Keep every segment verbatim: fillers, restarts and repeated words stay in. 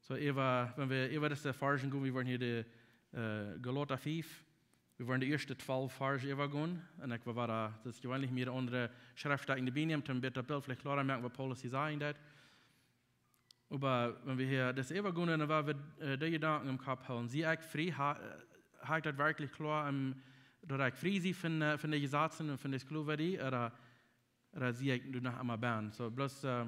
So, äwa, wan wie äwa dise Varschen gonen, wie woaren hia de, äh, Galata fief, wie woaren de ieeschte twalf Varschen äwagonen. Un ekj woa, daut es jeweenlich mea aundre Schreftstäden, dee bie nämen, om daut Bilt veleicht kloara moaken, waut Paulus hia sajen deed. Oba wan wie hia dise äwagonen, dan woa wie, äh, de Jedanken em Kopp hoolen. Sie ekj frie, ha, äh, ha ekj daut werkjlich kloa, ähm, daut ekj frie sie von, äh, von de Jesazen un von de Sklowarie, ooda, ooda sie ekj doa noch emma benne? So, bloos, äh,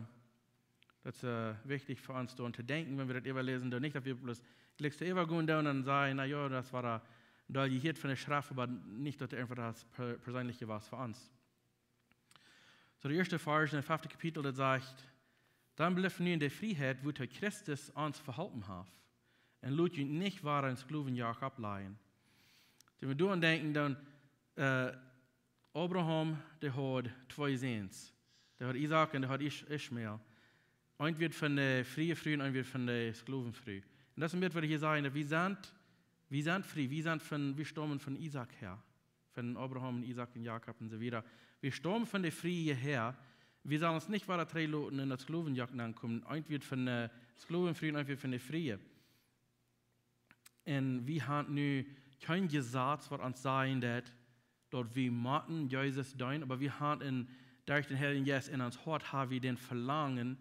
daut es, äh, wichtich fa ons doaraun to denkjen, wan wie daut äwaläsen, dan nich, daut wie bloos jlikj doa äwagonen doonen un sajen: "Na jo, daut wia, äh, doa jehieet von de Schreft", oba nich, daut irjentwaut daut per-, perseenlich wia fa ons. So, de ieeschte Varsch en daut fefte Kapitel, daut sajcht: "Dan blift nu en de Frieheit, wuatoo Christus ons veholpen haft. Un lot junt nich wada een Sklowenjoch oppläajen." Wan wie doaraun denkjen, dan, äh, Abraham, dee haud twee Säns. Dee haud Isaak un dee haud Is-, Ismael. Eent wia von de frie Fru un eent wia von de Sklowenfru. Un daut es een bät, waut ekj hia saj, daut wie sent, wie sent frie, wie sent von, wie staumen von Isaak häa. Von Abraham un Isaak un Jakob un soo wieda. Wie staumen von de Frie häa. Wie sellen ons nich wada trigjloten un daut Sklowenjoch nenkomen. Eent wia von de Sklowenfru un eent wia von de Frie. Un wie haben nu kjeen Jesaz, waut ons sajen deit, daut wie motten Jesus deenen, oba wie haben en, derch dän Heiljen Jeist en ons Hoat haben wie daut Velangen,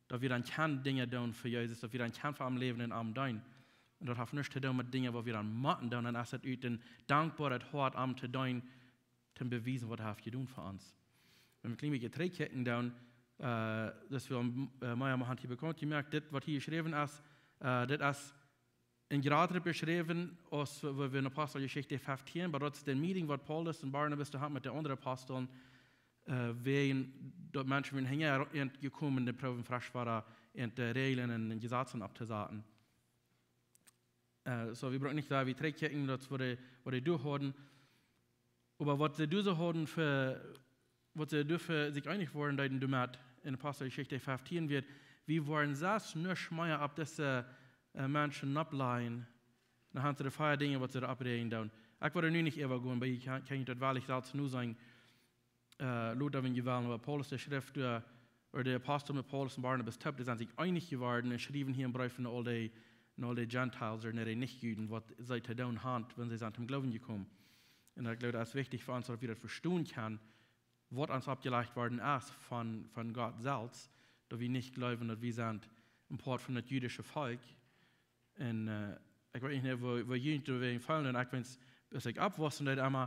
daut wie dan kjennen Dinja doonen fa Jesus, daut wie dan kjennen fa am läwen un am deenen. Un daut haft nuscht to doonen met Dinja, waut wie dan motten doonen, dan es daut ut een dankboaret Hoat am to deenen, to bewiesen, waut hee haft jedonen fa ons. Wan wie een kjlien bät trigjkjikjen, dan, äh, daut wie, äh, mea haben hia bekaunt jemoakt, dit, waut hia jeschräwen es, äh, dit es een jratret beschräwen aus waut wie en Aposteljeschicht feftieen, oba daut es de Meeting, waut Paulus un Barnabas doa hauden met de aundre Aposteln, äh, wäajen daut Menschen wieren hinja an jekomen, de proowen fresch wada en de Räajlen un de Jesazen opptosaten. Äh, so, wie brucken nich doa wieda trigjkjikjen, daut waut dee, waut dee doa hauden. Oba waut see doa soo hauden fa, waut see doa fa sikj eenich worden deeden doamet en Aposteljeschicht feftieen wia, wie woaren selfst nich mea opp dise, äh, Menschen oppläajen. Dan haben see de vea Dinja, waut see doa oppräajen doonen. Ekj woa doa nu nich äwagonen, oba jie kjennen, kjennen daut woarlich selfst noseenen, äh, lota wan jie wellen, oba Paulus, dee schrift doa, ooda de Apostel met Paulus un Barnabas toop, dee sent sikj eenich jeworden un schriewen hia een Breef no aul dee, no aul dee Gentiles, ooda no dee Nich-Juden, waut see to doonen haben, wan see sent toom Gloowen jekomen. Un ekj jleew, daut es wichtich fa ons, daut wie daut vestonen kjennen, waut ons oppjelajcht worden es von, von Gott selfst, daut wie nich jleewen, daut wie sent een Poat von daut jüdische Volkj. Un, äh, ekj weet nich, woo, woo jie doawäajen feelen, un ekj weet, aus ekj oppwuss, daut emma,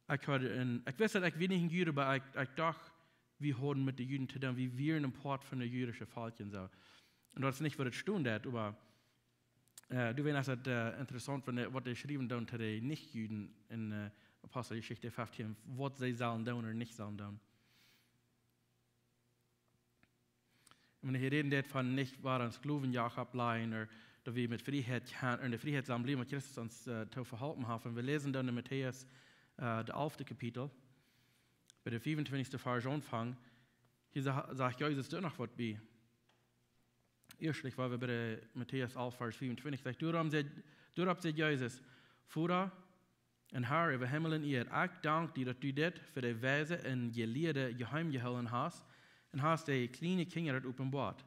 ekj haud een, ekj wist, daut ekj wia nich een Jude, oba ekj, ekj docht, wie hauden met de Juden to doonen, wie wieren een Poat von daut jüdische Volkj un soo. Un daut es nich, waut et stonen deit, oba, äh, doawäajen es et, äh, interessaunt, wan dee, waut dee schriewen doonen to de Nich-Juden en, äh, Aposteljeschicht feftieen, waut see sellen doonen ooda nich sellen doonen. Un wan hee räden deit von nich wada een Sklowenjoch oppläajen, ooda daut wie met Frieheit kjennen, en de Frieheit sellen bliewen, waut Christus ons, äh, to veholpen haft. Un wie läsen dan en Matäus, äh, daut alfte Kapitel, bie dän fiefuntwintichsten Varsch aunfangen. Hia sa-, sajcht Jesus doa noch waut bie. Ieeschtlich, wua wie bie de Matäus alf, Varsch fiefuntwintich, sajcht: "Doaromm säd, doaropp säd Jesus: Voda, een Har äwa Himmel un Ieed, ekj dank die, daut du dit fa de Weise un Jelieede jeheim jehoolen hast, un hast de kjliene Kjinja daut openboat."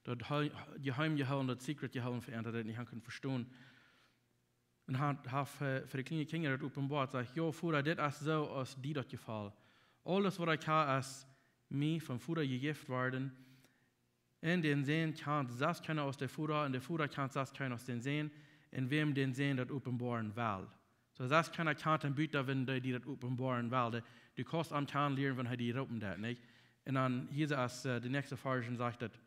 Daut hee-, jeheim jehoolen, daut secret jehoolen, fa an, daut dee daut nich haben kunnen vestonen. Un haft, haft, äh, fa de kjliene Kjinja daut openboat, sajcht: "Jo, Voda, dit es soo, aus die daut jefelt. Aules, waut ekj hab, es mie vom Voda jejäft worden. Un dän Sän kjant selfst kjeena aus de Voda, un de Voda kjant selfst kjeena aus dän Sän, un wäm dän Sän daut openboaren well." So, selfst kjeena kjant am buta, wan dee die daut openboaren well. Dee, du kaust am kjanen lieren, wan hee die roopen deit, nich? Un dan hia es, äh, de näakjste Varsch, sajcht daut,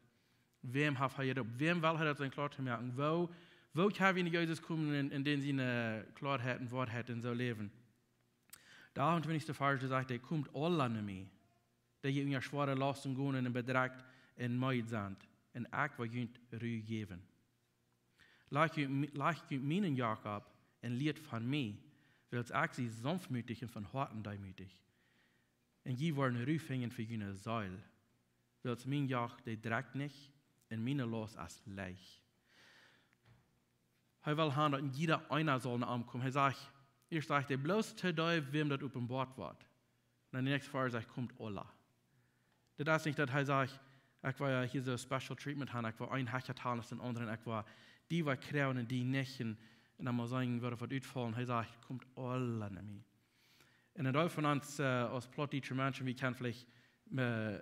wäm haft hee jeroopen? Wäm well hee daut sennen kloa to moaken? Woo, woo kjenn wie no Jesus komen un, un dän siene Kloaheit un Woarheit un soo läwen? De achtentwintichste Varsch, dee sajcht: "Dee komt aula no mie, dee jie unja schwoare Lausten gonen un bedrekjt un meed sent, un ekj woa junt Ru jäwen. Lajcht junt, lajcht junt mien Joch opp un lieet von mie, wiels ekj sie saunftmootich un von Hoaten deemootich. Un jie woaren Ru finjen fa june Seel, wiels mien Joch, dee drekjt nich, un miene Laust es leicht." Hee well haben, daut jieda eena saul no am komen. Hee sajcht, ieescht sajcht hee: "Bloos to dee, wäm daut openboat woat." Un dan de näakjste Varsch sajcht: "Komt aula." Dit es nich, daut hee sajcht, Ekj wull jo hia soo special treatment haben, ekj wull een hecha talen aus dän aundren, ekj wull dee waut kjrieen un dee nich. Un, un dan mott eena woaren waut utfaulen. Hee sajcht: "Komt aula no mie." Un een Deel von ons, äh, aus plautdietsche Menschen, wie kjennen veleicht, äh,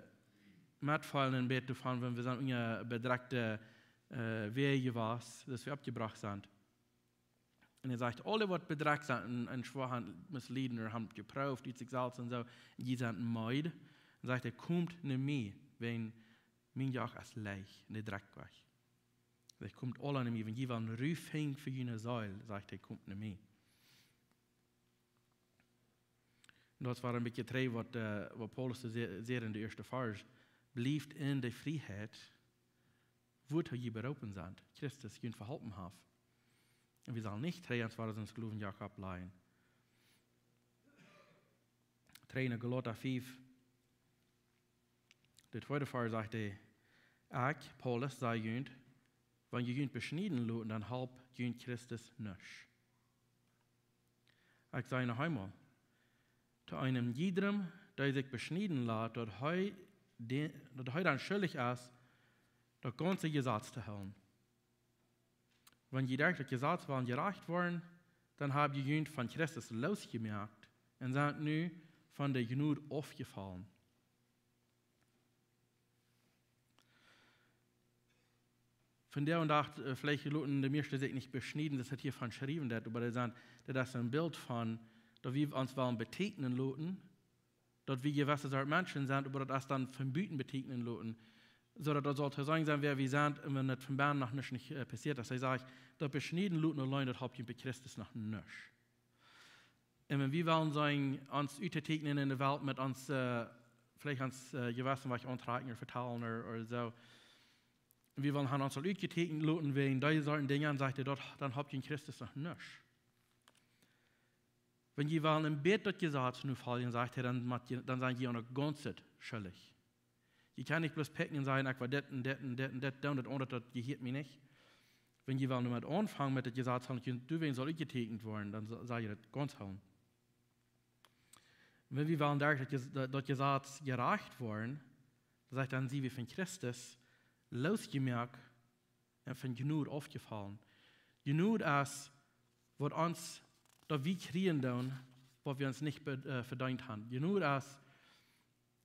metfeelen een bät doavon, wan wie sent unja bedrekjte, äh, Wäaj jewast, daut wie aufjebrocht sent. Un hee sajcht: "Aule waut bedrekjt sent un, un schwoa haben, misslieden ooda haben jeprooft ut sikj selfst un soo, un jie sent meed." Un sajcht hee: "Komt no mie, wiels mien Joch es leicht un de Drock wajch." Hee sajcht: "Komt aula no mie, wan jie wellen Ru finjen fa june Seel", sajcht hee, "komt no mie." Un daut wia een bät trigj waut, äh, waut Paulus säd, säd en dän ieeschten Varsch: "Bliewt en de Frieheit, wuatoo jie beroopen sent, Christus junt veholpen haft. Un wie sellen nich trigj ons wada soo een Sklowenjoch oppläajen." Trigj no Galata fief, dän tweeden Varsch, sajcht hee: "Ekj, Paulus, saj junt, wan jie junt beschnieden loten, dan halpt junt Christus nuscht. Ekj saj noch eemol, to eenem jiedrem, dee sikj beschnieden lat, daut hee de-, daut hee dan schuldich es, daut gaunze Jesaz to hoolen. Wan jie derch daut Jesaz wellen jerajcht woaren, dan hab jie junt von Christus losjemoakt un sent nu von de Jnod aufjefollen." Vondoag dän Dach, äh, veleicht loten de mieeschte sikj nich beschnieden, daut hee hia von schriewen deed, oba daut es een, daut es een Bilt von, daut wie ons wellen beteakjnen loten, daut wie jewesse Sort Menschen sent, oba daut es dan von buten beteakjnen loten. Soo daut daut saul to seenen sennen, wäa wie sent, un wan daut von bennen noch nich, nich, äh, passieet es. Hee sajcht, daut beschnieden loten auleen, daut halpt junt bie Christus noch nuscht. Un wan wie wellen sennen, ons uttoteakjnen en de Welt met ons, äh, veleicht ons, äh, Jewessen waut auntrakjen ooda vetalen ooda, ooda soo. Un wie wellen haben ons aul utjeteakjent loten wäajen dee Sorten Dinja, un sajcht hee, daut, dan halpt junt Christus noch nuscht. Wan jie wellen een bät daut Jesaz nofoljen, sajcht hee, dan mott jie, dan sent jie uk gaunz schuldich. Jie kjennen nich bloos pekjen un sajen: "Ekj well dit un dit un dit un dit doonen, daut aundre, daut jehieet mie nich." Wan jie wellen doamet aunfangen met daut Jesaz, daut jie doawäajen sellen utjeteakjent woaren, dan sa-, sell jie daut gaunz hoolen. Wan wie wellen derch daut Jes-, daut, daut Jesaz jerajcht woaren, dan sajcht, dan sent wie von Christus losjemoakt un von Jnod aufjefollen. Jnod es, waut ons, daut wie kjrieen doonen, waut wie ons nich be-, äh, vedeent haben. Jnod es,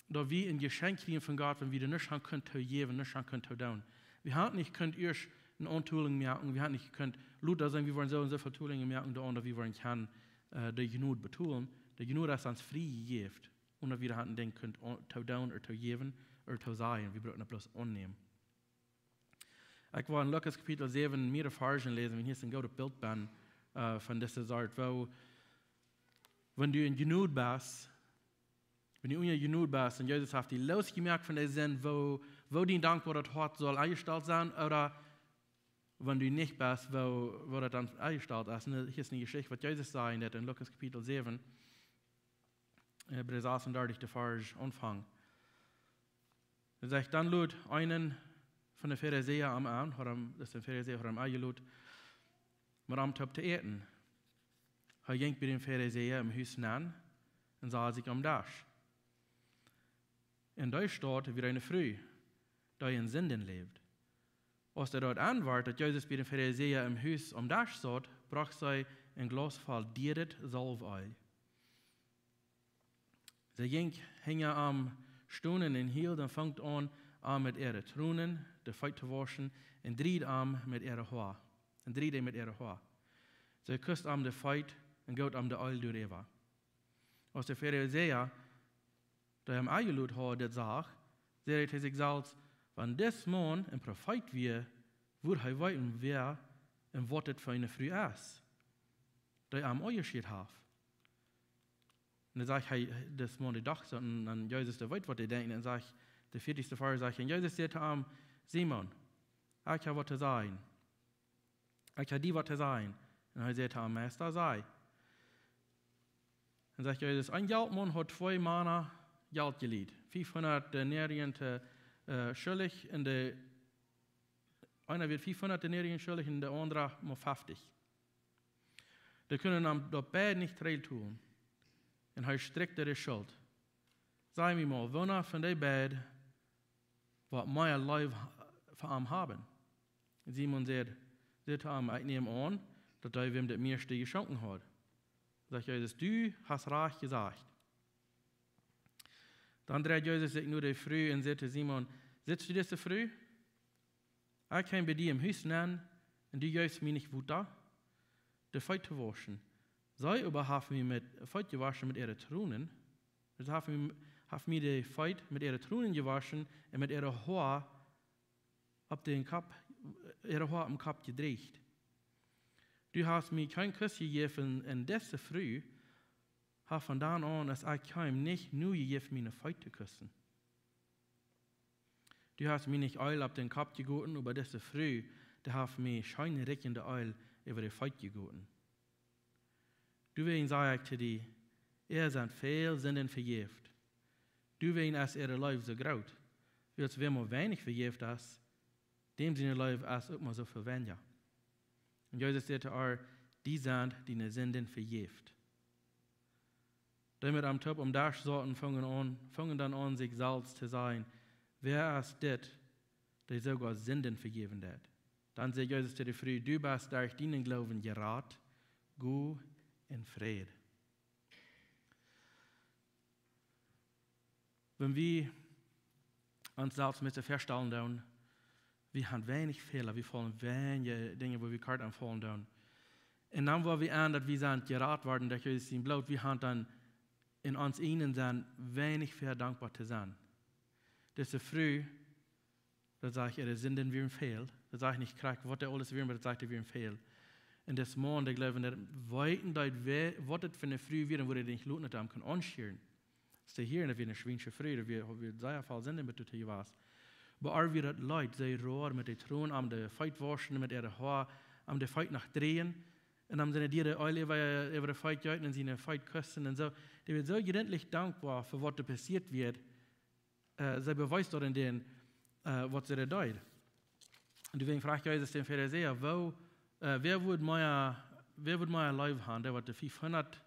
daut wie een Jeschenkj kjrieen von Gott, wan wie doa nuscht haben kunt to jäwen, nuscht haben kunt to doonen. Wie haben nich kunt ieescht eene Auntolinj moaken, wie haben nich kunt lota sajen, wie wellen soo un soo väl Tolinjen moaken, doa aun daut wie wellen kjennen, äh, de Jnod betolen. De Jnod es ons frie jejäft, onen daut wie doa haben een Dinkj kunt aun-, to doonen ooda to jäwen ooda to sajen. Wie brucken daut bloos aunnämen. Ekj well en Lukas Kapitel säwen mea Varzen läsen, wiels hia es een goodet Bilt bie, äh, von dise Sort, woo, wan du en Jnod best, wan du en Jnod best un Jesus haft die losjemoakt von de Sind, woo, woo dien dankboaret Hoat saul enjestalt sennen, ooda wan du nich best, woo, woo daut dan enjestalt es. Un hia es eene Jeschicht, waut Jesus säd en daut en Lukas Kapitel säwen, äh, bie de sasuntachtichste Varsch aunfangen. Hee sajcht: Dan lod eena von de Farisäa am aun, haud am, daut es een Farisäa, haud am aunjelot, met am toop to äten. Hee jinkj bie dän Farisäa em Hus nenn un sad sikj aum Desch. En dee Staut wia eene Fru, dee en Sinden läwd. Aus dee daut enwort, daut Jesus bie dän Farisäa em Hus aum Desch saut, brocht see een Glaus voll dieret Salwieeeil. See jinkj hinja am stonen un hield un funk aun, am met äare Tronen de Feet to wauschen, un dried am met äare Hoa, un dried am met äare Hoa. See kust am de Feet un goot am de Eelj doaräwa. Aus de Farisäa, dee am aunjelot haud, dit sach, säd hee to sikj selfst: Wan dis Maun een Profeet wia, wudd hee weeten, wäa un waut dit fa eene Fru es, dee am aunjeschieet haft. Un dan sajcht hee, dis Maun, dee docht soo, un, un Jesus, dee weet, waut dee denkjen, un sajcht, de vieetichste Varsch sajcht: Un Jesus säd to am: Simon, ekj hab waut to sajen. Ekj hab die waut to sajen. Un hee säd to am: Meista, saj. Un sajcht Jesus: Een Jeltmaun haud twee Mana Jelt jelieent. Fiefhundat Denarien to, äh, schuldich, un de eena wia fiefhundat Denarien schuldich un de aundra mau feftich. Dee kunnen am daut beid nich trigjtolen. Un hee strikjt de Schult. Saj mie mau, woona von dee beid waut mea Leew fa am haben. Simon säd, säd to am: "Ekj näm aun, daut dee wäm daut mieeschte jeschonken haud." Sajcht Jesus: "Du hast rajcht jesajcht." Dan dreid Jesus sikj no de Fru un säd to Simon: "Sitst du dise Fru? Ekj kjeem bie die em Hus nenn un du jeefst mie nich Wota, de Feet to wauschen. See oba haft mie met Feet jewoschen met äare Tronen." Dus haft mie, haft mie de Feet met äare Tronen jewoschen un met äare Hoa opp dän Kopp, äare Hoa oppem Kopp jedrieecht. Du hast mie kjeen Kuss jejäft, un dise Fru haft von dan aun, aus ekj kjeem, nich no jejäft, miene Feet to kussen. Du hast mie nich Eel opp dän Kopp jegoten, oba dise Fru, dee haft mie scheen rikjende Eel äwa de Feet jegoten. Doawäajen saj ekj to die, äa sent väl Sinden vejäft. Doawäajen es äare Leew soo groot. Wiels wäm mau weinich vejäft es, däm siene Leew es uk mau soo väl weinja. Un Jesus säd to ar: "Die sent diene Sinden vejäft." Dee met am toop aum Desch sauten, fungen aun, fungen dan aun, sikj selfst to sajen: "Wäa es dit, dee soogoa Sinden vejäwen deit?" Dan säd Jesus to de Fru: "Du best derch dienen Gloowen jerat, go en Fräd." Wan wie ons selfst mol väastalen doonen, wie haben weinich Fäla, wie faulen weinje Dinja, wua wie kort aun faulen doonen. Un dan woa wie aun, daut wie sent jerat worden derch Jesus sien Bloot, wie haben dan en ons eenen Senn weinich väl dankboa to sennen. Dise Fru, daut sajcht, äare Sinden wieren väl. Daut sajcht nich krakjt, waut dee aules wieren, oba daut sajcht, dee wieren väl. Un dis Maun, dee jleewen, daut weeten deed, wäa, waut daut fa eene Fru wia, un woo dee nich loten, daut am kunn aunschieren. Aus dee hieed, daut wia eene schwiensche Fru, daut wia, wia sea väl Sinden met doatoo jewast. Oba ar wia daut leet, see road met de Tronen, am de Feet wauschen, met äare Hoa, am de Feet noch dreien. Un dan siene Dieren Eel äwa, äwa de Feet jeeten un siene Feet kussen un soo. Dee wia soo jrintlich dankboa fa waut doa passieet wia. Äh, see bewiest doaren dän, äh, waut see doa deed. Un doawäajen fruach Jesus dän Farisäa: "Woo, äh, wäa woat mea, wäa woat mea Leew haben, dee waut de fiefhundat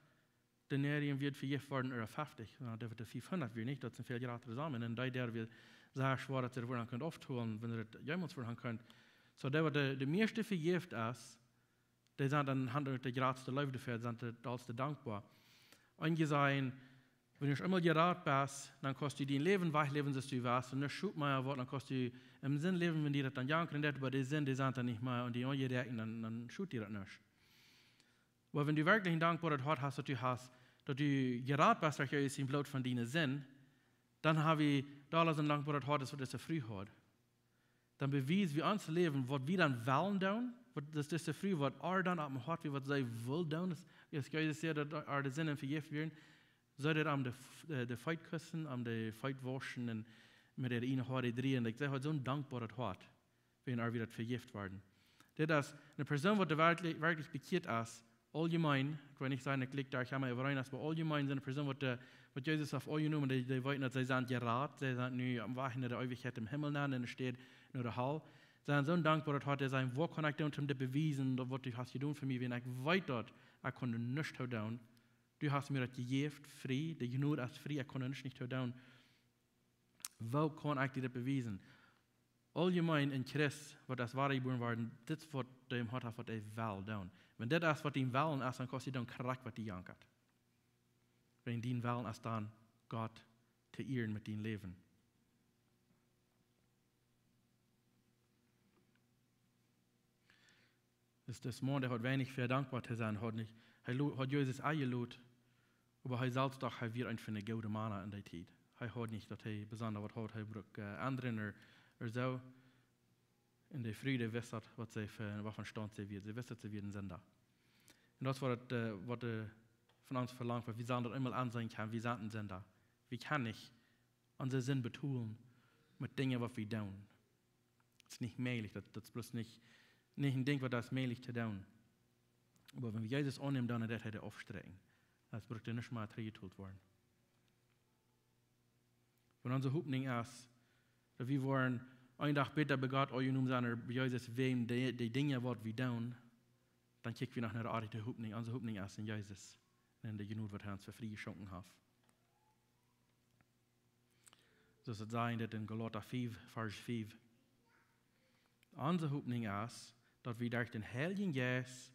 Denarien wia vejäft worden, ooda feftich?" Nu, dee waut de fiefhundat wia nich, daut sent väl jratre Sommen. Un dee, dee wia sea schwoa, daut see daut wudden kunnen auftolen, wan see daut jemols wudden kunnen. Soo, dee waut de, de mieeschte vejäft es, dee sent dan, haben de jratste Leew doafäa, sent de, de aulste dankboa. Un jeseenen, wan du eemol jerat best, dan kaust du dien Läwen wajchläwen, soo aus du wieescht, un dan schot mea waut, dan kaust du em Senn läwen, wan die daut dan jankren deit, oba de Sind, dee sent dan nich mea, un dee aunjeräakjent, dan, dan schot die daut nuscht. Oba wan du werkjlich een dankboaret Hoat hast, daut du hast, daut du jerat best derch Jesus sien Bloot von diene Sind, dan hab wie doa soo een dankboaret Hoat aus waut dise Fru haud. Dan bewiesen wie ons Läwen, waut wie dan wellen doonen, waut, daut dise Fru, waut ar dan opp em Hoat wia, waut see wull doonen, daut, aus Jesus säd, daut ar de Sinden vejäft wieren, see daut am de, äh, de Feet kussen, am de Feet wauschen un met äare eene Hoa dreien. Ekj saj, haud soo een dankboaret Hoat, wan ar wia daut vejäft worden. Dit es eene Persoon, waut doa werkjlich, werkjlich bekjieet es, auljemein, ekj well nich sajen, ekj likj doa emma äwareen, oba auljemein sent eene Persoon, waut de, waut Jesus haft aunjenomen, dee, dee weeten, daut see sent jerat, see sent nu oppem Wajch no de Eewichkjeit em Himmel nenn, enne Städ no de Hal. See sent soo dankboa, daut Hoat, dee sajen: "Waut kaun ekj doonen, om dit bewiesen, daut waut du hast jedonen fa mie, wan ekj weet daut, ekj kunn nuscht doonen. Du hast mie daut jejäft, frie, de Jnod es frie, ekj kunn nuscht nich doonen. Woo kaun ekj die dit bewiesen?" Auljemein een Christ, waut aus wadajebuaren worden, dit es waut dee em Hoat haft, waut hee well doonen. Wan dit es waut dien Wellen es, dan kaust du doonen krakjt waut die jankat. Wan dien Wellen es dan, Gott to ieren met dien Läwen. Dis, dis Maun, dee haud weinich väa dankboa to sennen, haud nich, hee lo-, haud Jesus aunjelot, oba hee selfst docht, hee wia eent von de goode Mana en dee Tiet. Hee haud nich, daut hee besonda waut haud, hee brukt, äh, aundre ooda, ooda soo. Un de Fru, dee wist daut, waut see fa, waut fa Staunt see wia. See wist, daut see wia een Sinda. Un daut es waut, äh, waut, äh, von ons velangt, waut wie sellen daut eemol enseenen kjennen, wie sent een Sinda. Wie kjennen nich onse Sind betolen met Dinja, waut wie doonen. Daut es nich mäajlich, daut, daut es bloos nich, nich een Dinkj, waut es mäajlich to doonen. Oba wan wie Jesus aunnämen, dan deit hee dee aufstrakjen. Dan brukt doa nuscht mea trigjbetolt woaren. Wan onse Hopninj es, daut wie woaren een Dach bäta bie Gott aunjenomen sennen, ooda bie Jesus, wäajen de, de Dinja, waut wie doonen, dan kjikj wie no eene oaje Hopninj. Onse Hopninj es en Jesus un en de Jnod, waut hee ons fa frie jeschonken haft. Soo aus et sajcht dit en Galata fief, Varsch fief. Onse Hopninj es, daut wie derch dän Heiljen Jeist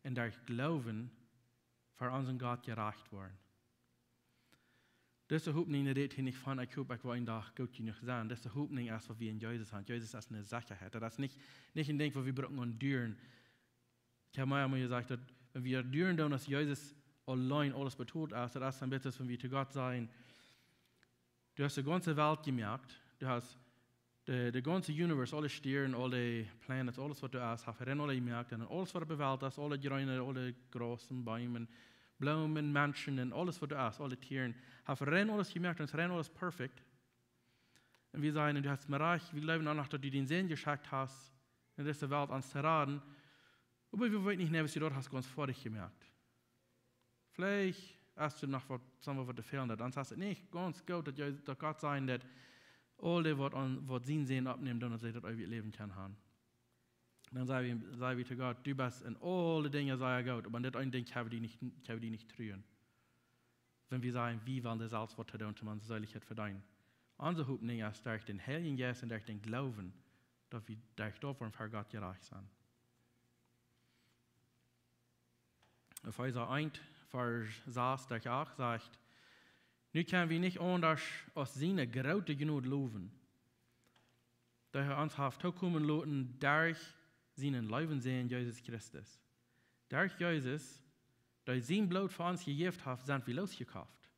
un derch Gloowen ver onsen Gott jerajcht woaren. Dise Hopninj rät hia nich von, ekj hop, ekj woa een Dach goot jenuach sennen. Dise Hopninj es, waut wie en Jesus haben. Jesus es eene Sechaheit. Daut es nich, nich een Dinkj, waut wie brucken aun dieren. Ekj hab mie emol jesajcht, daut wan wie dieren doonen, daut Jesus auleen aules betolt haft, daut es een bät soo aus wan wie to Gott sajen: "Du hast de gaunze Welt jemoakt, du hast de, de gaunze Universe, aule Stären, aule planets, aules waut du hast, haft hee aula jemoakt. Un aules waut opp de Welt es, aule Jreene, aule Gras un Beem, Bloomen, Menschen un aules waut du hast, aule Tieren, haft hee aules jemoakt un es aules perfekt." Un wie sajen: "Du hast mie rajcht, wie jleewen uk noch, daut du dän Sän jeschekjt hast en dise Welt, ons to raden. Oba wie weeten nich, aus du daut hast gaunz foadich jemoakt. Veleicht hast du noch waut, somewhere waut to fälen, daut ons hast nich gaunz goot, daut, daut Gott sajen, daut aul dee, waut aun, waut sienen Sän oppnämen, dan daut see daut eewje Läwen kjennen haben." Dan saj wie, saj wie to Gott: "Du best en aule Dinja sea goot, oba en dit eene Dinkj kjenn wie die nich, kjenn wie die nich truen." Wan wie sajen, wie wellen selfst waut doonen, om onse Seelichkjeit vedeenen. Onse Hopninj es derch dän Heiljen Jeist un derch dän Gloowen, daut wie derch daut woaren ver Gott jerajcht sennen. Efeesa eent, Varsch sas derch acht sajcht: "Nu kjenn wie nich aundasch aus siene groote Jnod lowen, dee hee ons haft tookomen loten derch sienen leewen Sän Jesus Christus. Derch Jesus, dee sien Bloot fa ons jejäft haft, sent wie loosjekoft.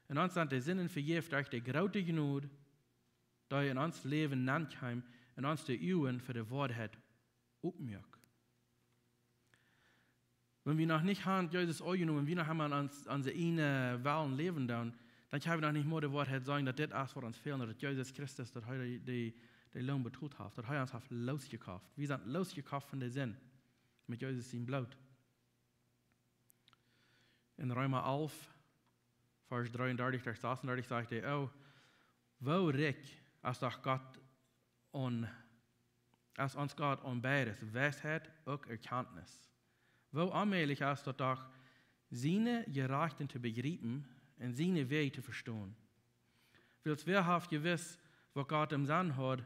Un ons sent de Sinden vejäft derch de groote Jnod, dee en ons Läwen nenkjeem un ons de Uagen fa de Woarheit oppmuak." Wan wie noch nich haben Jesus aunjenomen, wan wie noch emol aun, aun onse ieejne Wellen läwen doonen, dan kjenn wie noch nich mol de Woarheit sajen, daut dit es, waut ons fält, daut Jesus Christus, daut hee de, de, de Loon betolt haft, daut hee ons haft loosjekoft. Wie sent loosjekoft von de Sind met Jesus sien Bloot. En Reema alf, Varsch dreeundartich derch sasundartich sajcht hee: "O, woo rikj es doch Gott aun, es ons Gott aun beides, Weisheit uk Erkjantnis. Woo onmäajlich es daut doch, siene Jerechten to bejriepen un siene Wäaj to vestonen. Wiels wäa haft jewist, waut Gott em Senn haud,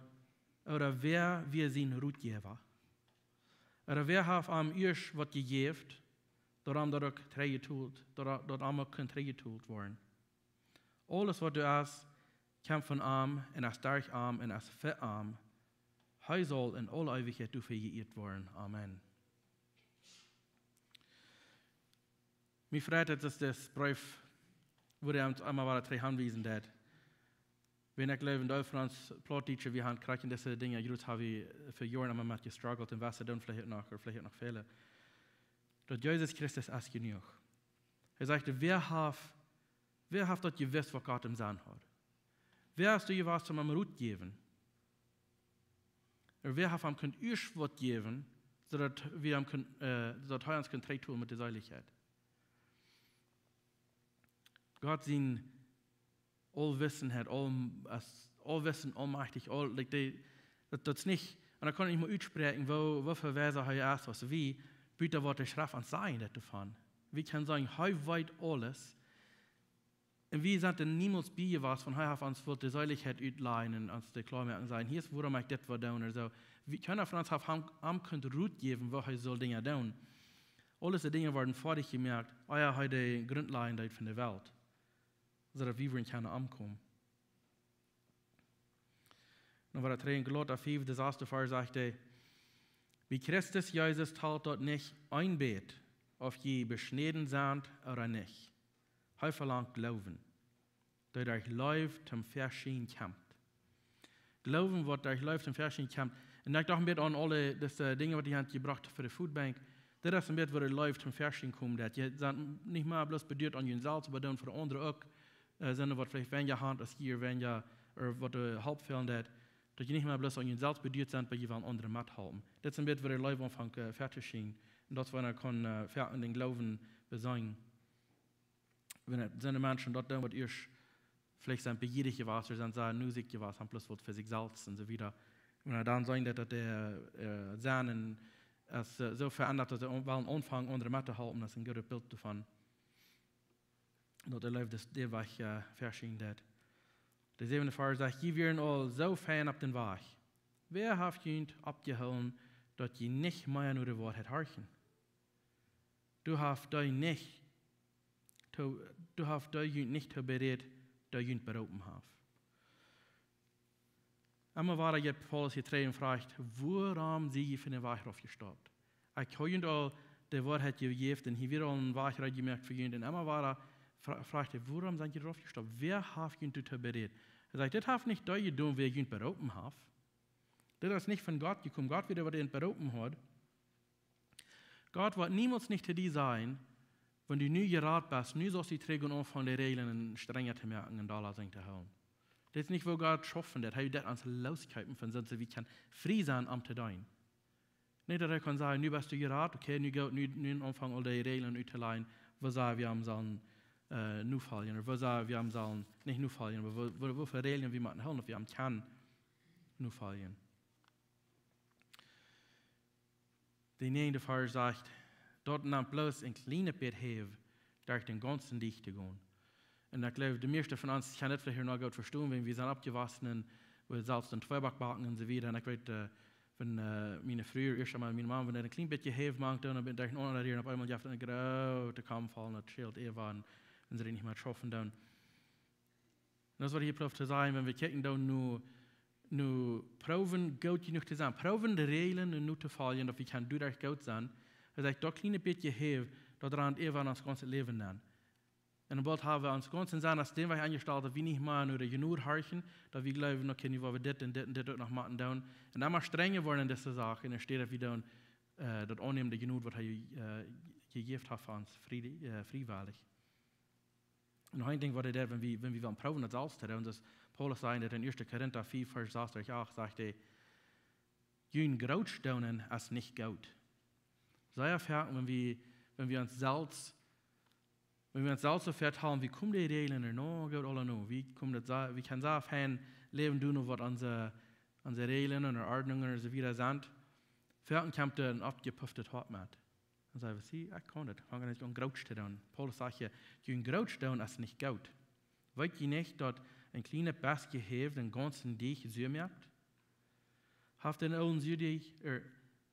ooda wäa wia sien Rotjäwa? Ooda wäa haft am ieescht waut jejäft, daut am daut uk trigjjetolt, daut, daut am uk kunn trigjjetolt woaren? Aules waut doa es, kjemt von am un es derch am un es fa am. Hee saul en aule Eewichkjeit doafäa jeieet woaren. Amen." Mie freit, daut es dis Breef, wua hee ons emol wada trigj aunwiesen deed. Wan ekj jleew, en Deel von ons Plautdietsche, wie haben krakjt en dise Dinja, jrods hab wie fa Joaren emol met jestruggelt un weeten daut veleicht noch, ooda veleicht noch väle. Daut Jesus Christus es jenuach. Hee sajcht: "Wäa haft, wäa haft daut jewist, waut Gott em Senn haud? Wäa es doa jewast, om am Rot jäwen? Un wäa haft am kunt ieescht waut jäwen, soo daut wie am kunt, äh, soo daut hee ons kunt trigjtolen met de Seelichkjeit?" Gott sien Aulwissenheit, aul, es aulwissend, aulmajchtich, aul, like, dee, daut, daut es nich, un dan kaun ekj nich mea utspräakjen, woo, woo väl wiesa hee es aus wie, buta waut de Schreft ons sajcht doavon. Wie kjennen sajen, hee weet aules. Un wie sent dan niemols bie jewast, wan hee haft ons wult de Seelichkjeit utlajen un ons de kloa moaken, sajen: "Hia es wuarom ekj dit woa doonen," ooda soo. Wie, kjeena von ons haft am, am kunt Rot jäwen, woo hee saul Dinja doonen. Aule dee Dinja worden foadich jemoakt, ea hee de Grunt lajen deed von de Welt, soo daut wie wudden kjennen omkomen. Dan woat et dree en Galata fief, de sasste Varsch, sajcht hee: "Bie Christus Jesus talt daut nich een bät, auf jie beschnäden sent ooda nich. Hee velangt Gloowen, dee derch Leew toom Väaschien kjemt." Gloowen, waut derch Leew toom Väaschien kjemt. Un ekj docht een bät aun aule dise Dinja, waut jie haben jebrocht fa de Foodbank. Dit es een bät, woo de Leew toom Väaschien kjemt. Daut jie sent nich mea bloos beduat om junt selfst, oba dan fa de aundre uk. Äh, sent waut veleicht weinja haben aus jie, weinja, ooda waut de Help fälen deit. Daut jie nich mea bloos om junt selfst beduat sent, oba jie wellen aundre methalpen. Dit es een bät, woo de Leew aunfangt, äh, väatoschienen. Un daut wie dan kjennen, äh, väa-, en dän Gloowen beseenen. Wan et sent Menschen daut dan, waut ieescht veleicht sent bejierich jewast, ooda sent sea nusich jewast, haben bloos waut fa sikj selfst un soo wieda. Wan dan seenen daut, daut dee, äh, sent un es, äh, soo veendat, daut see aun-, wellen aunfangen, aundre mettohalpen, daut es een goodet Bilt doavon. Daut de Leew dis, dee Wajch, äh, väaschien deit. De säwende Varsch sajcht: "Jie wieren aul soo fein opp dän Wajch. Wäa haft junt oppjehoolen, daut jie nich mea no de Woarheit horchen? Du hast dee nich, to, du hast dee junt nich to berät, dee junt beroopen haft." Emma wada jeit Paulus hia trigj un froagt: "Wuarom sie jie von dän Wajch raufjestaupt? Ekj hab junt aul de Woarheit jejäft un hia wia aul een Wajch reed jemoakt fa junt." Un emma wada fra-, froagt hee: "Wuarom sent jie raufjestaupt? Wäa haft junt doatoo berät?" Hee sajcht: "Dit haft nich dee jedonen, wäa junt beroopen haft. Dit es nich von Gott jekomen. Gott wia dee, waut junt beroopen haud. Gott woat niemols nich to die sajen: 'Wan du nu jerat best, nu saust du trigj gonen aunfangen de Räajlen strenja to moaken un dolla senn to hoolen.' Dit es nich, woo Gott schaufen deit. Hee deit ons loskjeepen von Sind, soo wie kjennen frie sennen om to deenen." Nich, daut hee kaun sajen: 'Nu best du jerat, okay, nu goot, nu, nu aunfangen aul de Räajlen uttoläajen, woo see wie am sellen, äh, nofoljen, ooda woo see wie am sellen, nich nofoljen, oba woo, woo, woo väl Räajlen wie motten hoolen, daut wie am kjennen nofoljen.'" De näajende Varsch sajcht: "Daut nemt bloos een kjlienet bät Häw, derch dän gaunzen Dieech to gonen." Un ekj jleew, de mieeschte von ons kjennen dit veleicht noch goot vestonen, wan wie sent oppjewossen, wua wie selfst een Tweeback backen un soo wieda. Un ekj weet, äh, wan, äh, miene Fru ieescht eemol, miene Mama, wan dee een kjlien bät Häw mank, dan bie een aundret Räajlen opp eemol jeft een grooten Kaump voll, daut schält äwa, wan see nich mea schaufen doonen. Un daut es, waut hee hia prooft to sajen, wan wie kjikjen dan nu, nu proowen goot jenuach to sennen, proowen de Räajlen nu to foljen, daut wie kjennen doaderch goot sennen. Hee sajcht: "Daut kjliene bät Häw, daut rant äwa en ons gaunzet Läwen nenn." Un boolt hab wie ons gaunzen Senn aus dän Wajch aunjestalt, daut wie nich mea no de Jnod horchen, daut wie jleewen, okay, nu woa wie dit un dit un dit uk noch motten doonen. Un emma strenja woaren en dise Sachen, enne Städ daut wie dan, äh, daut aunnämen, de Jnod, waut hee, äh, jejäft haft fa ons frie-, äh, friewellich. Un noch een Dinkj, waut hee deit, wan wie, wan wie wellen proowen, daut selfst to doonen, soo aus Paulus säd daut en ieeschte Korinta fiew, Varsch sas derch acht, sajcht hee: "Jun grootsch doonen es nich goot." Sea foaken, wan wie, wan wie ons selfst, wan wie ons selfst soo vetalen, wie komen de Räajlen nu goot aula no, wie komen daut sea, wie kjennen sea fein läwen doonen, waut onse, onse Räajlen un Ordnungen un soo wieda sent, foaken kjemt doa een oppjepufftet Hoat met. Dan saj wie: "See, ekj kaun daut, ekj kaun nich aun grootsch doonen." Paulus sajcht hia: "Jun grootsch doonen es nich goot. Weet jie nich, daut een kjlienet bät Häw dän gaunzen Dieech sua moakt? Haft dän oolen Dieech, äh,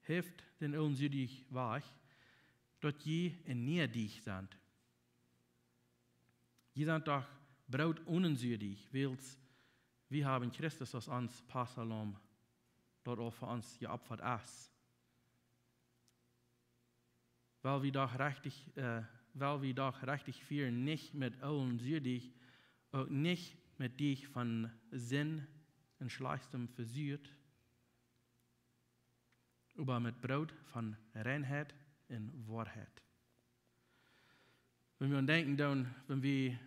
haft dän oolen Dieech wajch, daut jie een niea Dieech sent. Jie sent doch Broot onen Dieech, wiels wie haben Christus aus ons Passalamm, daut aul fa ons jeopfat es. Wiels wie doch rajcht, äh, wiels wie doch rajcht wieren, nich met oolen Dieech, uk nich met Dieech von Sind un Schlajchtem vesuat, oba met Broot von Reinheit un Woarheit." Wan wie aun denkjen dan, wan wie,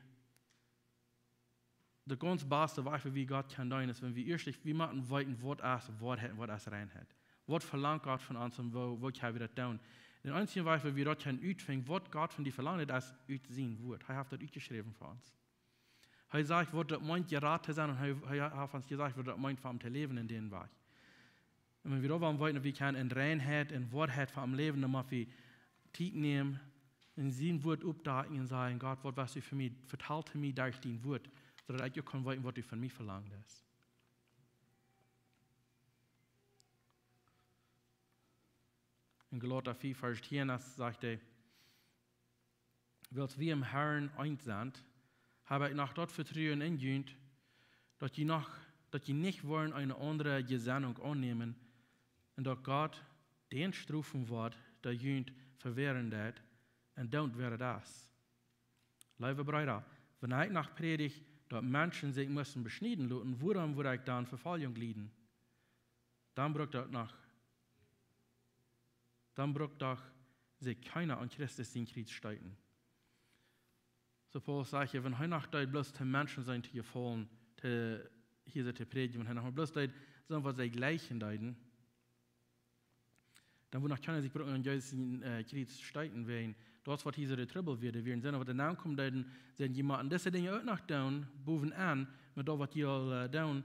de gaunz baste Wajch, woo wie Gott kjennen deenen, es, wan wie ieescht, wie motten weeten, waut es Woarheit un waut es Reinheit. Waut velangt Gott von ons un woo, woo kjenn wie daut doonen? De eensje Wajch, woo wie daut kjennen utfinjen, waut Gott von die velangt, es ut sien Wort. Hee haft daut utjeschräwen fa ons. Hee sajcht, waut daut meent, jerat to sennen, un hee, hee haft ons jesajcht, waut daut meent, fa am to läwen en dän Wajch. Un wan wie doa wellen weeten, woo wie kjennen en Reinheit un Woarheit fa am läwen, dan mott wie Tiet nämen un sien Wort oppdakjen un sajen: "Gott, waut west du fa mie, vetal to mie derch dien Wort, soo daut ekj uk kaun weeten, waut du von mie velangst." En Galata fiew, Varsch tieen, daut sajcht hee: "Wiels wie em Herrn eent sent, hab ekj noch daut Vetruen en junt, daut jie noch, daut jie nich woaren eene aundre Jesennunk aunnämen, un daut Gott dän strofen woat, dee junt vewäaren deit, un doont, wäa daut es. Leewe Breeda, wan ekj noch prädj, daut Menschen sikj musten beschnieden loten, wuarom wudd ekj dan Vefoljunk lieden? Dan brukt daut noch dan brukt doch sikj kjeena aun Christus sien Kjriez steeten." Soo Paulus sajcht hia, wan hee noch deed bloos to Menschen sennen to jefaulen, to, hia soo to prädjen, wan hee noch bloos deed, soo waut see jlikjen deeden, dan wudd noch kjeena sikj bruken aun Jesus sien, äh, Kjriez steeten, wäajen daut es waut hia soo de Trubbel wia, wieren, sent waut doano komen deeden, sent: "Jie motten dise Dinja uk noch doonen, bowen aun, met daut waut jie aul, äh, doonen,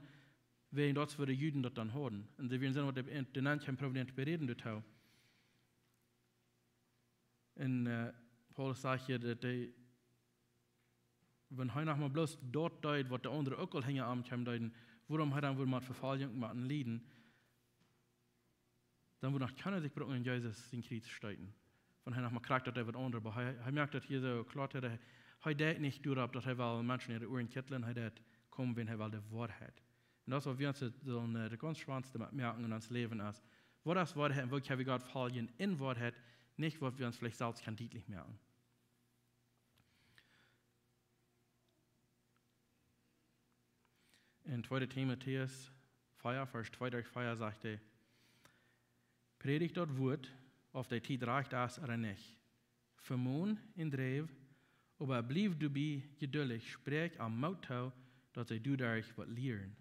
wäajen daut es woo de Juden daut dan hauden." Un see wieren, sent waut de, de Menschen proowen to beräden doatoo. Un, äh, Paulus sajcht hia, daut dee, Wan hee noch mau bloos daut deed, waut de aundre uk aul hinja am kjeemen deeden, wuarom hee dan wudd met Vefoljunk motten lieden, dan wudd noch kjeena sikj brucken aun Jesus sien Kjriez steeten. Wan hee noch mau krakjt daut äwa de aundre, oba hee, hee moakt daut hia soo kloa, hee, hee deed nich doaropp, daut hee well Menschen äare Uaren kjitlen, hee deed komen, wiels hee well de Woarheit. Un daut es waut wie ons sellen, äh, de gaunz schwoaste met moaken en ons Läwen es: Waut es Woarheit un woo kjenn wie Gott foljen en Woarheit, nich waut wie ons veleicht selfst kjennen dietlich moaken. En tweede Timotäus vea, Varsch twee derch vea sajcht hee: Prädj daut Wuat, auf de Tiet rajcht es ooda nich. Vemon un dräw, oba bliew doabie jeduldich, spräakj an Moot too, daut see doaderch waut lieren.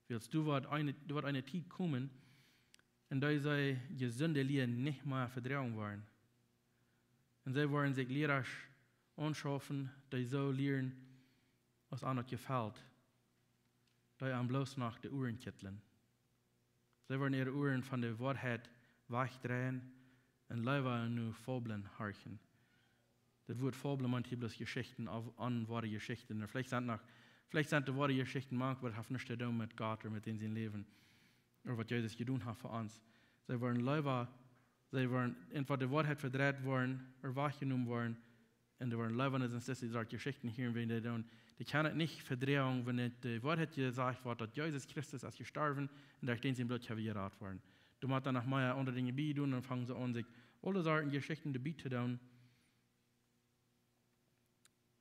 Wiels doa woat eene, doa woat eene Tiet komen, en dee see jesunde Lia nich mea vedroagen woaren. Un see woaren sikj Liera aunschaufen, dee soo lieren, aus an daut jefelt, dee an bloos noch de Uaren kjitlen. See woaren äare Uaren von de Woarheit wajchdreien un leewa no Fabeln horchen. Daut Wuat Fabel meent hia bloos Jeschichten, auf, onwoare Jeschichten. Un veleicht sent noch, veleicht sent de woare Jeschichten mank, oba daut haft nuscht to doonen met Gott ooda met dän sien Läwen, ooda waut Jesus jedonen haft fa ons. See woaren leewa, see woaren entwäda de Woarheit vedreit woaren, ooda wajchjenomen woaren, un dee woaren leewa no sent, dee doa Jeschichten hieren, wiels dee dan, dee kjennen daut nich vedroagen, wan de Woarheit jesajcht woat, daut Jesus Christus es jestorwen un derch dän sien Bloot sent wie jerat worden. Doa mott dan noch mea aundre Dinja bie doonen, dan fangen see aun, sikj aule Sorten Jeschichten doabie to doonen,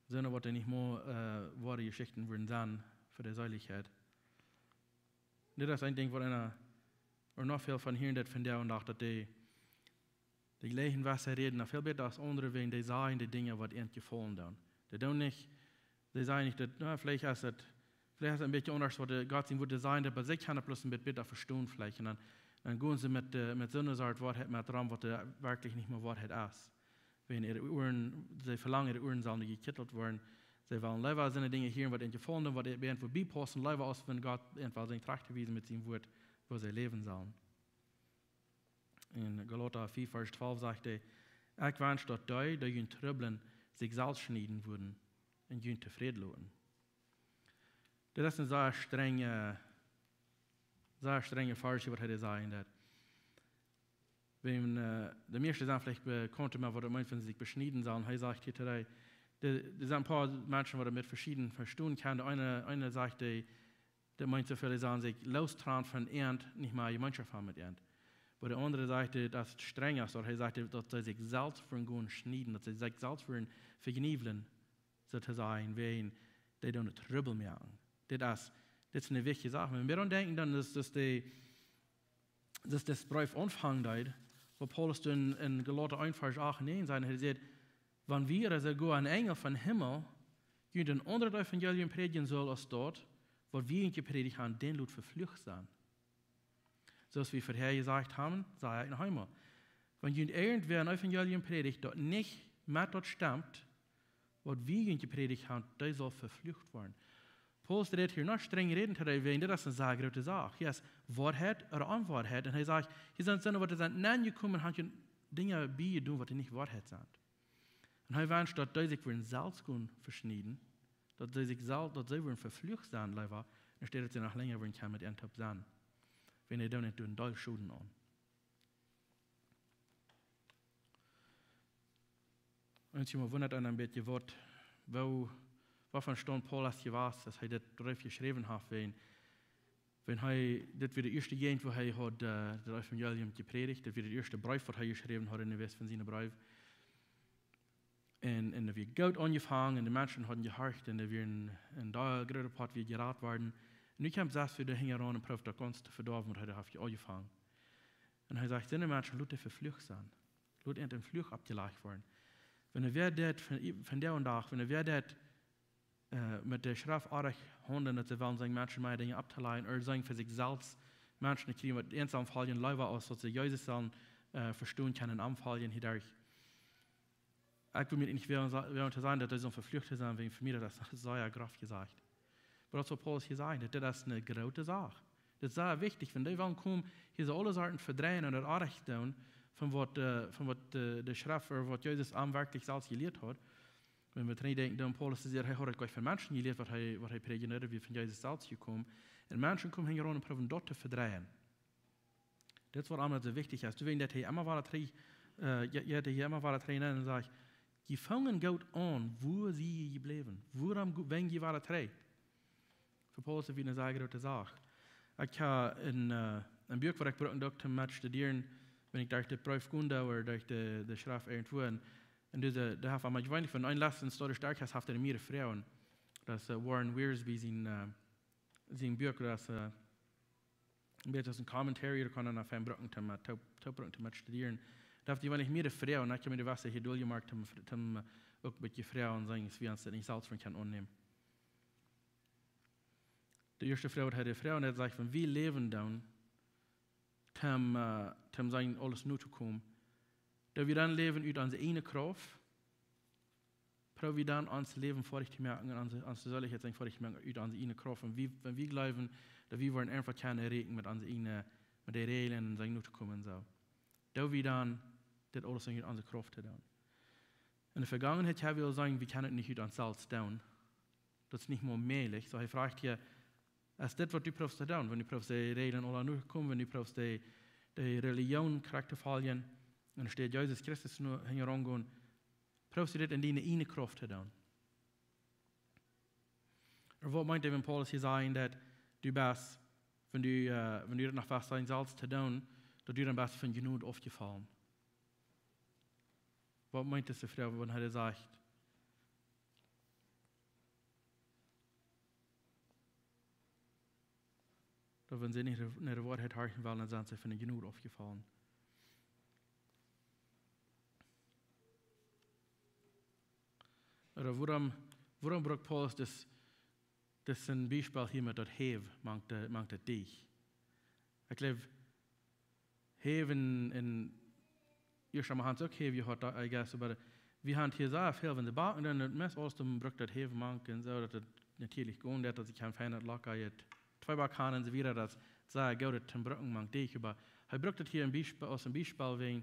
sonda waut dee nich mea, äh, woare Jeschichten wudden sennen fa de Seelichkjeit. Dit es een Dinkj, waut eena, ooda noch väl von hieren, daut von dee un daut, daut dee, dee jleichen waut see räden, noch väl bäta aus aundre, wiels dee sajen de Dinja, waut an jefaulen doonen. Dee doonen nich, dee sajen nich daut, na, veleicht es et, veleicht es et een bät aundasch, waut de, Gott sien Wuat sajen deit, oba see kjennen daut bloos een bät bäta vestonen veleicht. Un dan, dan gonen see met, äh, met soone Sort Woarheit met rom, waut dee werkjlich nich mea Woarheit es. Wan äare Uaren, see velangen, äare Uaren sellen jekjitelt woaren. See wellen leewa soone Dinja hieren, waut an jefaulen doonen, waut bie an woat biepaussen, leewa aus wan Gott an well sikj trajcht wiesen met sien Wuat, woo see läwen sellen. En Galata vea, Varsch twalf sajcht hee: Ekj wensch, daut dee, dee junt trubblen, sikj selfst schnieden wudden un junt tofräd loten. Dit es een sea strenja, sea strenja Varsch, waut hee sajen deit. Wan, äh, de mieeschte sent veleicht bekaunt met waut et meent, wan see sikj beschnieden sellen. Hee sajcht hia to dee, doa, doa sent een poa Menschen, waut daut met veschieden vestonen kjennen. De eene, eene sajcht, dee, daut meent soo väl, dee sellen sikj lostrannen von an, nich mea Jemeenschoft haben met an. Oba de aundre sajcht, daut es strenja, daut hee sajcht, daut see sikj selfst wudden gonen schnieden, daut see sikj selfst wudden vejäwlen, soo to sajen, wan dee doa Trubbel moaken. Dit es, dit es eene wichtje Sach. Wan wie doaraun denkjen, dan es, es de, es de Breef aunfangen deed, waut Paulus dan en Galata een, Varsch acht un näajen sajcht, hee sajcht: Wan wie, ooda soogoa een Enjel vom Himmel, junt een aundret Evangelium prädjen sull aus daut, waut wie junt jeprädicht haben, dän lot veflucht sennen. Soo aus wie verhäa jesajcht haben, saj ekj noch eemol: Wan junt irjentwäa een Evangelium prädicht, daut nich met daut stemt, waut wie junt jeprädicht haben, dee saul veflucht woaren. Paulus rät hia noch strenj räden to dee, wiels dit es eene sea groote Sach. Hia es Woarheit ooda Onwoarheit. Un hee sajcht, hia sent soone, waut doa sent nenjekomen, haben Dinja bie jedonen, waut nich Woarheit sent. Un hee wenscht, daut dee sikj wudden selfst gonen veschnieden, daut see sikj sel-, daut see wudden veflucht sennen, leewa, enne Städ daut see noch lenja wudden kjennen met an toop sennen. Wan dee doonen nich een Deel Schoden aun. Un ekj wundra mie een bät, waut, woo, waut fa een Staunpunkt Paulus hia wia, aus hee dit Breef jeschräwen haft, wan, wan hee, dit wia de ieeschte Jäajent, wua hee haud, äh, daut Evangelium jeprädicht, dit wia de ieeschte Breef, waut hee jeschräwen haud enne Wieed von siene Breew. Un, un daut wia goot aunjefongen, un de Menschen hauden jehorcht, un doa wia een, een Deel, groota Poat wia jerat worden. Un nu kjemt sest wada hinjaraun un prooft daut gaunz to vedoawen, waut hee doa haft aunjefongen. Un hee sajcht: Soone Menschen, lot dee veflucht sennen. Lot an een Fluch oppjelajcht woaren. Wan wäa daut von, von vondoag, wan wäa daut, äh, met de Schreft oajch haundelt, daut see wellen sennen Menschen mea Dinja opptolajen, ooda sennen fa sikj selfst Menschen to kjrieen, waut an sellen foljen, leewa aus daut see Jesus sellen, äh, vestonen kjennen, am foljen hia derch. Ekj well mie nich wellen sa-, wellen to sajen, daut dee soo veflucht sent, wiels fa mie daut es sea groff jesajcht. Oba daut es waut Paulus hia sajcht, daut, daut es eene groote Sach. Daut es sea wichtich, wan dee wellen komen, hia soo aule Sachen vedreien un daut oajch doonen, von waut, äh, von waut, äh, de Schreft, ooda waut Jesus an werkjlich selfst jelieet haud. Wan wie trigj denkjen, dan Paulus sajcht, hee haud daut goanich von Menschen jelieet, waut hee, waut hee prädjen deed, daut wia von Jesus selfst jekomen. Un Menschen kjeemen hinjaraun un proowen daut to vedreien. Dit es waut aulemol soo wichtich es. Doawäajen deit hee emma wada trigj, äh, jo, jo, deit hee emma wada trigj nenn un sajcht: "Jie fungen goot aun, wua sie jie jebläwen? Wuarom go-, wan jie wada trigj?" Fa Paulus es daut eene sea groote Sach. Ekj hab een, äh, een Buak, waut ekj bruck, uk toom met studieren, wan ekj derch dän Breef go ooda derch de, de Schreft irjentwua. Un, un dise, dee haft aul mol jeweenlich von een Less Study Stark haft, haft hee mea Froagen. Daut es, äh, Warren Wiersbe sien, äh, sien Buak, daut es, äh, een bät aus een Commentary, daut kaun eena fein brucken toom, äh, toop, toop brucken toom met studieren. Doa haft hee jeweenlich mea Froagen, un ekj hab mie de Wesse hia doa jemoakt, toom, toom, äh, uk een bät Froagen sajen, aus wie ons daut nich selfst von kjennen aunnämen. De ieeschte Froag, waut hee de Froag, un hee sajcht, wan wie läwen dan, toom, äh, toom sajen aules nu to komen, daut wie dan läwen ut onse ieejne Krauft, proow wie dan ons Läwen foadich to moaken un onse, onse Seelichkjeit sajen foadich to moaken ut onse ieejne Krauft. Un wie, wan wie jleewen, daut wie woaren eefach kjennen erreichen met onse ieejne, met de Räajlen un sajen nu to komen un soo. Daut wie dan dit aules sajen ut onse Krauft to doonen. Enne Vegangenheit hab wie aul jeseenen, wie kjennen daut nich ut ons selfst doonen. Daut es nich mea mäajlich. Soo, hee froagt hia, es dit waut du proowst to doonen? Wan du proowst de Räajlen aula nu to komen, wan du proowst de, de Relijoon krakjt to foljen, un doa steit Jesus Christus nu hinjaraun gonen, proowst du dit en diene ieejne Krauft to doonen? Ooda waut meent hee, wan Paulus hia sajcht, daut du best, wan du, äh, wan du daut noch waut sajen selfst to doonen, daut du dan best von Jnod aufjefollen? Waut meent dise Froag, wan hee daut sajcht? Daut wan see nich no de Woarheit horchen wellen, dan sent see von de Jnod aufjefollen. Ooda wuarom, wuarom brukt Paulus dit, dit een Biespel hia met daut Häw mank de, mank daut Deech? Ekj jleew, Häw en, en, hia haben wie uk Häw jehaut, I guess, oba wie haben hia sea väl, wan de Backen dan daut Mest aules, dan brukt daut Häw mank un soo, daut daut natieelich gonen deit, daut ekj kjeene feine Locka jeit, twee Back haben un soo wieda, daut es sea goot, daut to brucken mank Deech, oba hee brukt daut hia een Biespel, aus een Biespel wäajen,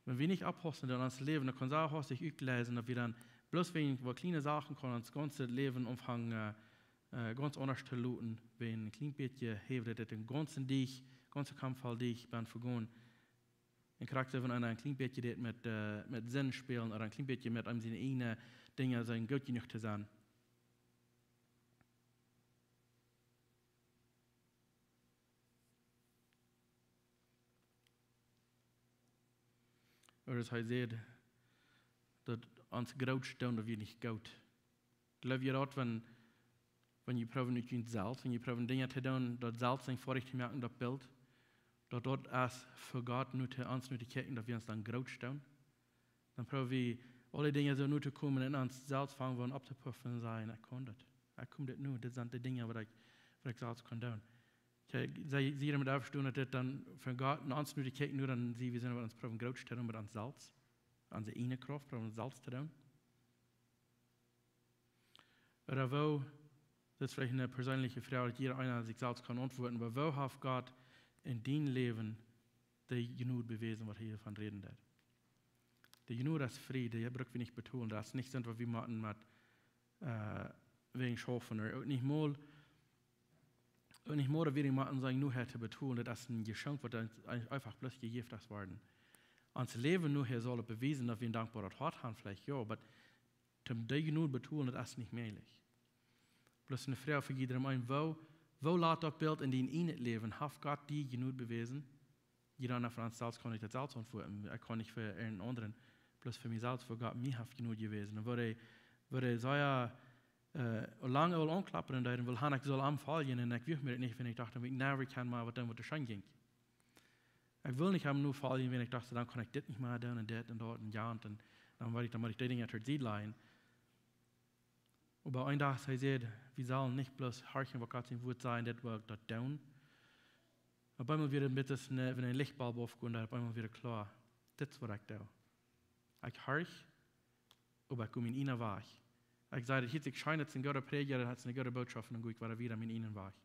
wan wie nich oppaussen, dan ons Läwen, dan kaun sea hastich utläsen, daut wie dan bloos wäajen waut kjliene Sachen kaun ons gaunzet Läwen aunfangen, äh, äh, gaunz aundasch to loten, wan een kjlien bät Häw, daut een gaunzen Deech, gaunze Kaump voll Deech, bie vegonen. Un krakjt soo, wan eena een kjlien bät deit met, äh, met Sind spälen, ooda een kjlien bät met eenem siene ieejne Dinja sennen goot jenuach to sennen. Ooda aus hee sajcht, daut ons groot stonen, daut wie nich goot. Jleew jie daut, wan, wan jie proowen ut junt selfst, wan jie proowen Dinja to doonen, daut selfst foadich to moaken, daut Bilt, daut daut es fa Gott nu to, ons nu to kjikjen, daut wie ons dan groot stonen? Dan proow wie aule Dinja soo nu to komen un ons selfst fangen aun opptopuffen un sajen: "Ekj kaun daut. Ekj kaun dit nu. Dit sent de Dinja waut ekj, waut ekj selfst kaun doonen." Ekj, see, see hia met aufstonen, daut dit dan von Gott no ons nu to kjikjen, nu dan see wie sent, waut ons proowen groot to stalen met ons selfst. Onse ieejne Krauft, proowen selfst to doonen. Ooda woo, daut es veleicht eene perseenelje Froag, waut jieda eena sikj selfst kaun auntwuaden, oba woo haft Gott en dien Läwen de Jnod bewäsen, waut hee hia von räden deed? De Jnod es frie, dee bruck wie nich betolen. Daut es nich soo, waut wie motten met, äh, wäajen schaufen. Ooda uk nich mol, uk nich mol, daut wie motten sajen, nu häa to betolen. Daut es een Jeschenkj, waut ons eefach bloos jejäft es worden. Ons Läwen nu häa saul daut bewiesen, daut wie een dankboaret Hoat haben, veleicht jo, oba toom de Jnod betolen, daut es nich mäajlich. Bloos eene Froag fa jiedrem eenen: Woo, woo lat daut Bilt en dien ieejnet Läwen? Haft Gott die Jnod bewäsen? Jieda eena von ons selfst kaun nich daut selfst auntwuaden. Ekj kaun nich fa eenen aundren, bloos fa mie selfst, fa Gott, mie haft Jnod jewäsen. Un woo hee, woo hee sea, äh, lang aul aunkloppen deed un well han, ekj saul am foljen, un ekj wull mie daut nich, wan ekj docht, daut ekj never kaun mea waut doonen, waut scheen jinkj. Ekj wull nich am nu foljen, wan ekj docht, dan kaun ekj dit nich mea doonen un dit un daut un jant, un dan wull ekj, dan mott ekj de Dinja to Sied lajen. Oba een Dach, hee säd, wie sellen nich bloos horchen, waut Gott sien Wort sajcht, daut wie daut doonen. Opp eemol wia een bät aus een, wan een Lichtbulb aufgonen deed, opp eemol wia kloa: Dit es, waut ekj doo. Ekj horch, oba ekj go mienen ieejnen Wajch. Ekj saj, daut hieet sikj scheen, daut es een gooda Prädja, daut haft eene goode Bootschoft, un dan go ekj wada wieda mienen ieejnen Wajch.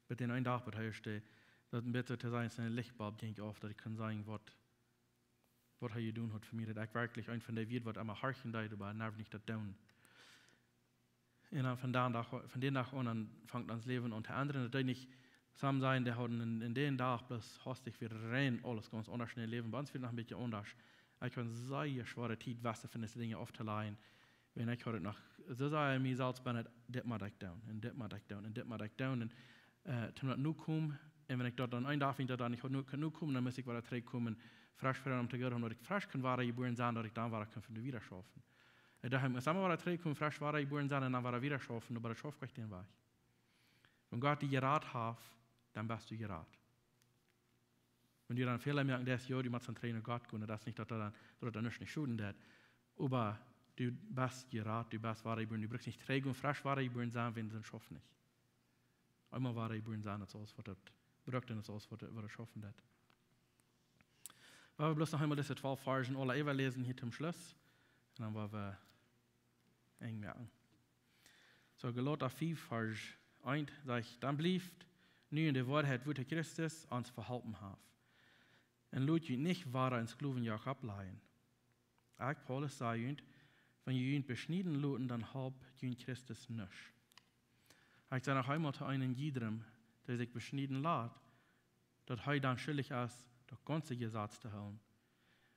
Bat dän eenen Dach, waut hee steit, daut een bät to sajen, aus een Lichtbulb jinkj auf, daut ekj kunn seenen, waut, waut hee jedonen haud fa mie, daut ekj werkjlich eent von dee wia, waut emma horchen deed, oba never nich daut doonen. Un dan von dän Dach, von dän Dach aun, dan funk ons Läwen aun to endren. Daut deed nich soo sennen, dee hauden en, en dän Dach bloos hastich wada rein aules gaunz aundasch en äa Läwen. Bie ons wia noch een bät aundasch. Ekj haud ne sea schwoare Tiet, waut von dise Dinja auftoläajen. Wiels ekj haud noch soo sea en mie selfst bennen, dit mott ekj doonen, un dit mott ekj doonen, un dit mott ekj doonen. Un, äh, toom daut nu komen, un wan ekj daut dan een Dach, wan ekj daut dan nich haud nu, kunn nu komen, dan must ekj wada trigjkomen, fresch veroren, om to gonen, daut ekj fresch kunn wada jebuaren sennen, daut ekj dan wada kunn von de wieda schaufen. Ekj docht, ekj mott emma wada trigjkomen, fresch wada jebuaren sennen un dan wada wieda schaufen, oba daut schauft nich dän Wajch. Wan Gott die jerat haft, dan best du jerat. Wan du dan Fäla moakst, dan, jo, du motst dan trigj no Gott gonen, daut es nich daut, daut dan, daut dan nuscht nich schoden deit. Oba du best jerat, du best wada jebuaren, du brukst nich trigj gonen, fresch wada jebuaren sennen, wan daut schauft nich. Eemol wada jebuaren sennen, daut es aules waut daut brukt un daut es aules waut daut, waut daut schaufen deit. Wie wellen bloos noch eemol dise twalf Varzen aula äwaläsen hia toom Schluss. Un dan woa wie Enj moaken. Soo, Galata fief, Varsch eent sajcht: Dan blieft nu en de Woarheit, woo Christus ons vehalpen haft. Un lot junt nich wada en Sklowenjoch opplajen. Ekj, Paulus, saj junt, wan jie junt beschnieden loten, dan halpt junt Christus nuscht. Ekj saj noch eemol to eenen jiedrem, dee sikj beschnieden lat, daut hee dan schuldich es, daut gaunze Jesaz to hoolen.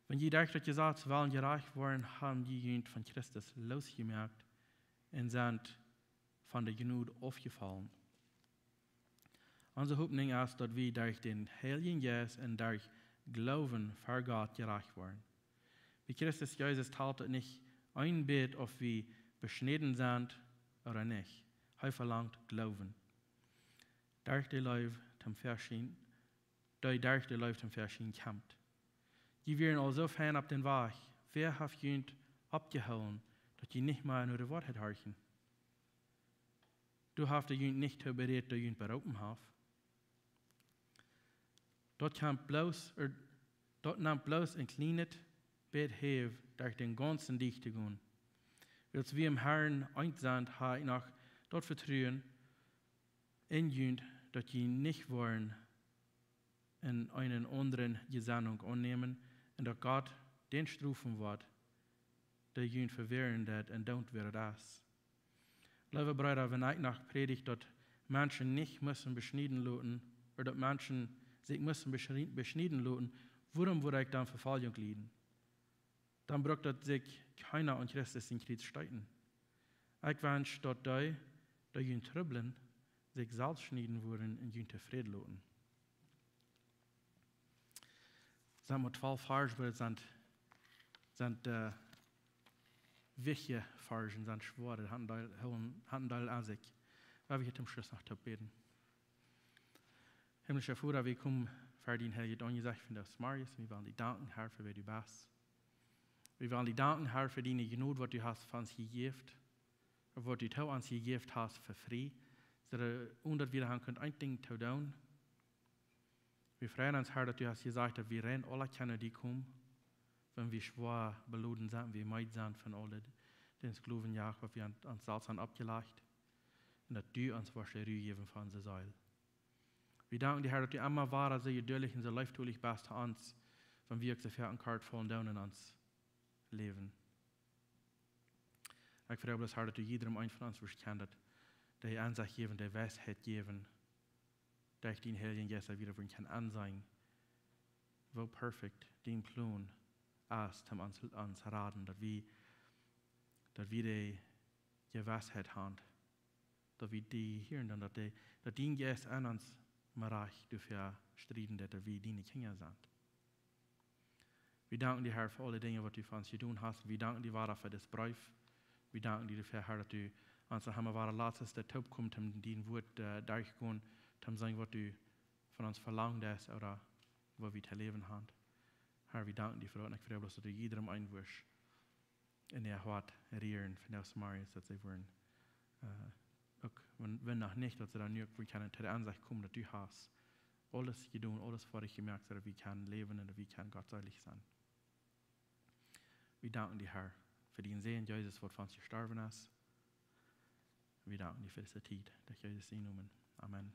Wan jie derch daut Jesaz wellen jerajcht woaren, haben jie junt von Christus losjemoakt un sent von de Jnod aufjefollen. Onse Hopninj es, daut wie derch dän Heiljen Jeist un derch Gloowen ver Gott jerajcht woaren. Bie Christus Jesus talt et nich een bät, auf wie beschnieden sent ooda nich. Hee velangt Gloowen, derch de Leew toom Väaschien, dee derch de Leew toom Väaschien kjemt. Jie wieren aul soo fein opp dän Wajch. Wäa haft junt oppjehoolen, daut jie nich mea no de Woarheit horchen? Doa haft hee junt nich too berät, dee junt beroopen haft. Daut kjemt bloos, ea, daut nemt bloos een kjlienet bät Häw, derch dän gaunzen Wajch to gonen. Wiels wie em Herrn eent sent, hab ekj noch daut Vetruen en junt, daut jie nich woaren en eene aundre Jesennunk aunnämen un daut Gott dän strofen woat, dee junt vewäaren deit un doont, wäa daut es. Leewe Breeda, wan ekj noch prädj, daut Menschen nich musten beschnieden loten, ea daut Menschen sikj musten beschnie-, beschnieden loten, wuarom wudd ekj dan Vefoljunk lieden? Dan brukt daut sikj kjeena aun Christus sien Kjriez steeten. Ekj wensch, daut dee, dee junt trubblen, sikj selfst schnieden wudden un junt tofräd loten. Sent mau twalf Varzen, oba daut sent, sent, äh, wichtje Varzen, sent schwoa, daut haft een Deel, haft een, haft een Deel aun sikj. Wie wellen hia toom Schluss noch toop bäden. Himmlischa Voda, wie komen ver dien heiljet Aunjesecht vondoag zemorjes. Wie wellen die danken, Herr, fa wäa du best. Wie wellen die danken, Herr, fa diene Jnod, waut du hast fa ons jejäft, waut du to ons jejäft hast fa frie, soo daut, onen daut wie doa haben kunt een Dinkj to doonen. Wie freien ons, Herr, daut du hast jesajcht, daut wie rein aula kjennen no die komen, wan wie schwoa beloden sent, wie meed sent von aule dän Sklowenjoch, waut wie aun, aun ons selfst haben oppjelajcht, un daut du ons woascht Ru jäwen fa onse Seel. Wie danken die, Herr, daut du emma wada soo jeduldich un soo leeftolich best to ons, wan wie uk soo väl aun kort faulen doonen en ons Läwen. Ekj froag bloos, Herr, daut du jiedrem eenen von ons woascht kjennen, daut dee Ensecht jäwen, dee Weisheit jäwen, daut ekj dien Heiljen Jeist wieda woaren kaun aunseenen, woo perfekt dien Plon es, om ons, ons raden, daut wie, daut wie dee Jewissheit haben, daut wie die hieren, dan daut dee, daut dien Jeist en ons mea rajcht doafäa strieden deit, daut wie diene Kjinja sent. Wie danken die, Herr, fa aule Dinja, waut du fa ons jedonen hast. Wie danken die wada fa disen Breef. Wie danken die doafäa, Herr, daut du ons noch emol wada latst, daut toopkomen, om dien Wort, äh, derchgonen, om seenen, waut du von ons velangen deist, ooda woo wie to läwen haben. Herr, wie danken die fa daut. Un ekj froag bloos, daut du jiedrem eenen woascht en äa Hoat rieren, vondoag zemorjes, daut see woaren, äh, uk, wan, wan noch nich, daut see dan nu uk woaren kjennen to de Ensecht komen, daut du hast aules jedonen, aules fa die jemoakt, soo daut wie kjennen läwen un daut wie kjennen Gott selich sennen. Wie danken die, Herr, fa dienen Sän Jesus, waut fa ons jestorwen es. Wie danken die fa dise Tiet, derch Jesus sienen Nomen. Amen.